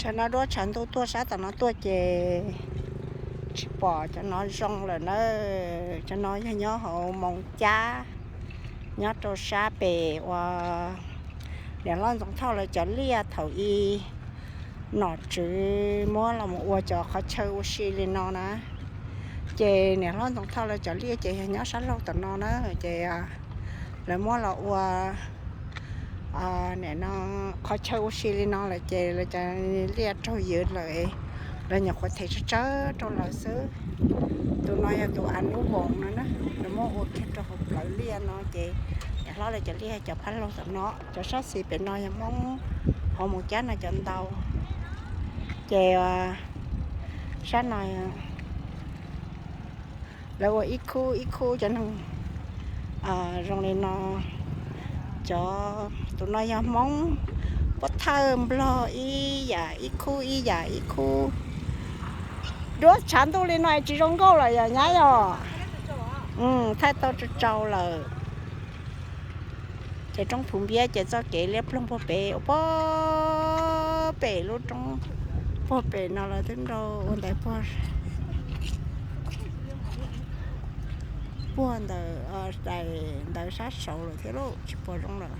Cov no duab tshav ntuj tuaj sab tom no tuaj ces tsis pom cov no zoo lawm na. Cov no yog nyob hauv Moos Cab, nyob rau sab pem uas niam hlob Ntxoov Thoj lawv cov liaj thaum i nom tswv muab los mus ua cov qhov chaw ua si li no na. Ces niam hlob Ntxoov Thoj lawv cov liaj ces yog nyob sab laug tom no na, ces lawv muab los ua nim no qhov chaw ua si li no lawm ces lawv cov liaj raug ywv lawm, lawv nyuam qhuav them tsawg tsawg rau lawv xwb. Tus no yog tus av nub voos no na, lawv muab ua kiag rau hauv plawv liaj no ces niam hlob lawv cov liaj cov phab laug tom no, cov sab xis pem no yog Hmoob hauv Moos Cab no cov ntau. Ces sab no lawv ua ib khub ib khub cov neeg zoo li no. Cov tus no yog Hmoob, Pov Thawj, Nplog ib yam ib khub ib yam ib khub. Duab tshav ntuj li no tsis zoo nkauj lawm yog nyab yog. Thaij tau tsau tsau lawm. Ces roob Phuv Npiab ces txoj kev liab ploog puag pem, puag pem lub roob, puag pem no lawv twb nrau ua ntawd, puag ntawm daim ntawd sab saud lawm thiab lauj, tsis pom zoo lawm.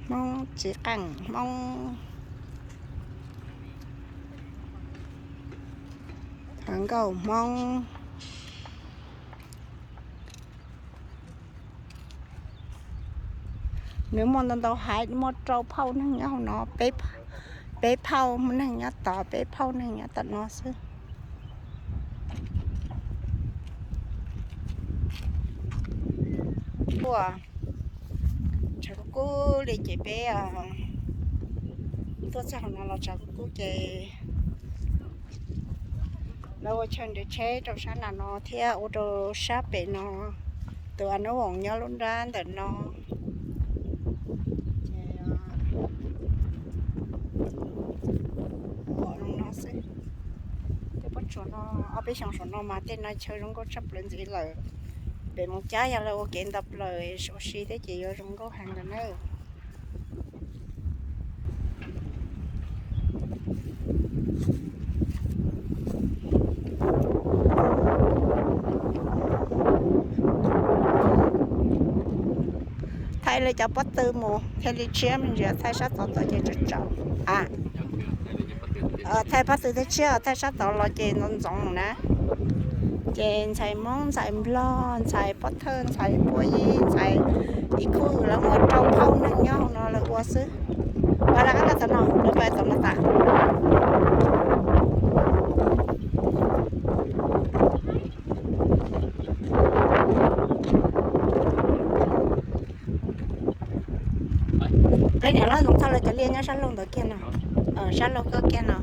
Hmoob txiv qeej Hmoob, hluas nkauj Hmoob. Nws muaj ntau ntau haiv, muaj rau phauj neeg nyob hauv no, peb phauj neeg nyob tod, peb phauj neeg nyob tom no xwb. Tuaj tshav kub kub li ces peb tuaj txog hauv no los tshav kub kub ces lawv ua chaw nres tsheb rau sab nram no thiab ua rau sab pem no. Tus av nub voos nyob lub nrab ntawm no. Ces pom zoo no xwb. Tej pob tsuas no, ob peb xyoos saum no mas tej no chaw zoo nkauj tshaj plaws ntxiv lawm. Pem Moos Cab yog lawv ua kev nta plaws ua si thiab ces yuav zoo nkauj heev lawm na. Thaij li cov pob tw mus thiaj li tshiab me ntsis, thaij sab tod tod ces tsau tsau. Thaij pob tw thiab tshiab, thaij sab tod los ces ntxoov ntxoov na. Ces ntxhais Hmoob, ntxhais Nplog, ntxhais Pov Thawj, ntxhais Puab Yib, ntxhais ib khub lawv muaj rau phauj neeg nyob hauv no lawv ua xwb. Pab rov qab los tom no, lawv pab tom no tas. Peb niam hlob Ntxoov Thoj lawv cov liaj nyob sab laug ntawd kiag no, sab laug koj kiag no.